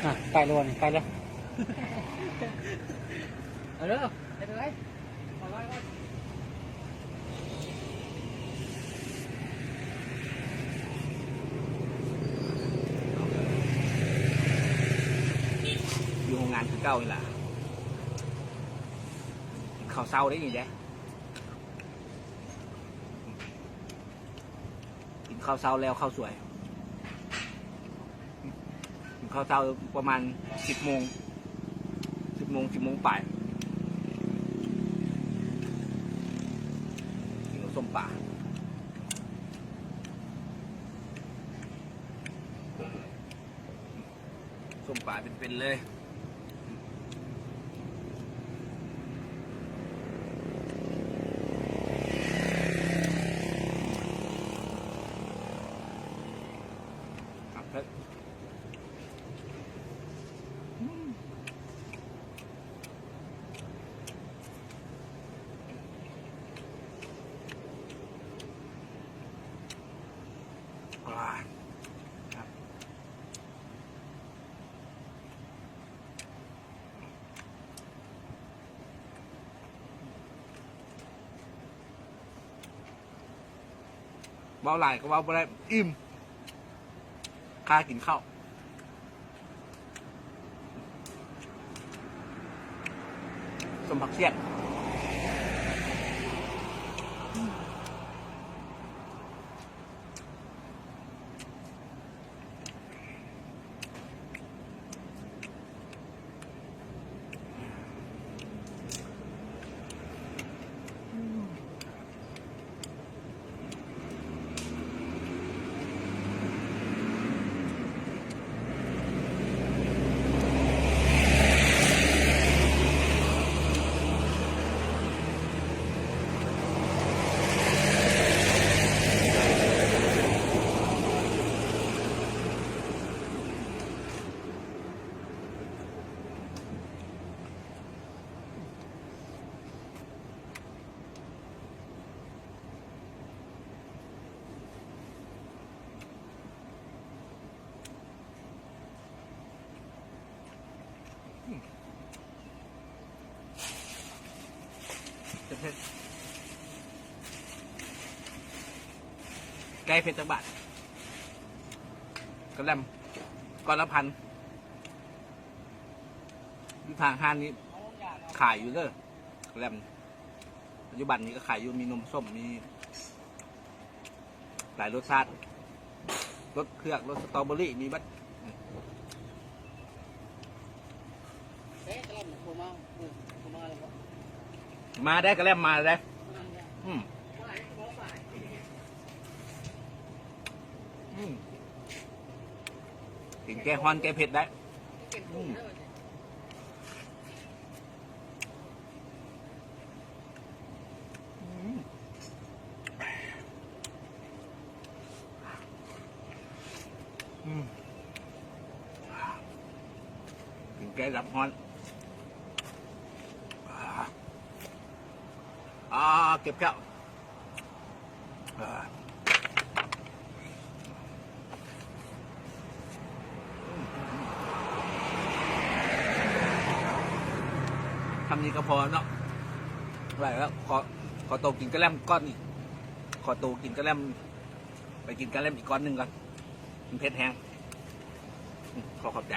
ອ່ະ ໄປແລ້ວນີ້ ໄປແລ້ວ ເອົາເດີ ໄປເດີ ຢູ່ໂຮງງານຄືເກົ່ານີ້ລະ ກິນເຂົ້າເຊົ້າໄດ້ນີ້ເດ້. ກິນເຂົ້າເຊົ້າແລ້ວເຂົ້າສວຍ ກິນເຂົ້າເຊົ້າປະມານສິບໂມງ ສິບໂມງ ສິບໂມງປາຍ ກິນກັບສົ້ມປາ ສົ້ມປາເປັນໆເລີຍ. ຄັກເລີຍ ອືມ ອ່າ ຄັກ. ເວົ້າຫຼາຍກໍເວົ້າບໍ່ໄດ້ ອີ່ມ ຄ່າກິນເຂົ້າ ສົ້ມຜັກຊຽດ. ອືມ ເຜັດ ແກ້ເຜັດຈັກບາດ? ກະແລັມ ກ້ອນລະພັນ ຢູ່ທາງຮ້ານນີ້ຂາຍຢູ່ເດີ ກະແລັມ ປັດຈຸບັນນີ້ກໍຂາຍຢູ່ ມີນົມສົ້ມ ມີຫຼາຍລົດຊາດ ລົດເຜືອກ ລົດສະຕໍເບີຣີ ມີເບິດ. ມາໄດ້ ກະແລັມມາໄດ້. ອືມ ອືມ ກິນແກ້ຮ້ອນແກ້ເຜັດໄດ້. ອືມ ອືມ ອືມ ກິນແກ້ລຳຮ້ອນ. ອາ ເຈັບແຂ້ວ. ສ່ຳນີ້ກໍພໍເນາະ ຫຼາຍແລ້ວ. ຂໍ ຂໍໂຕກິນກະແລັມກ້ອນນີ້ ຂໍໂຕກິນກະແລັມ ໄປກິນກະແລັມອີກກ້ອນໜຶ່ງກ່ອນ ມັນເຜັດແຮງ. ຂໍຂອບໃຈ.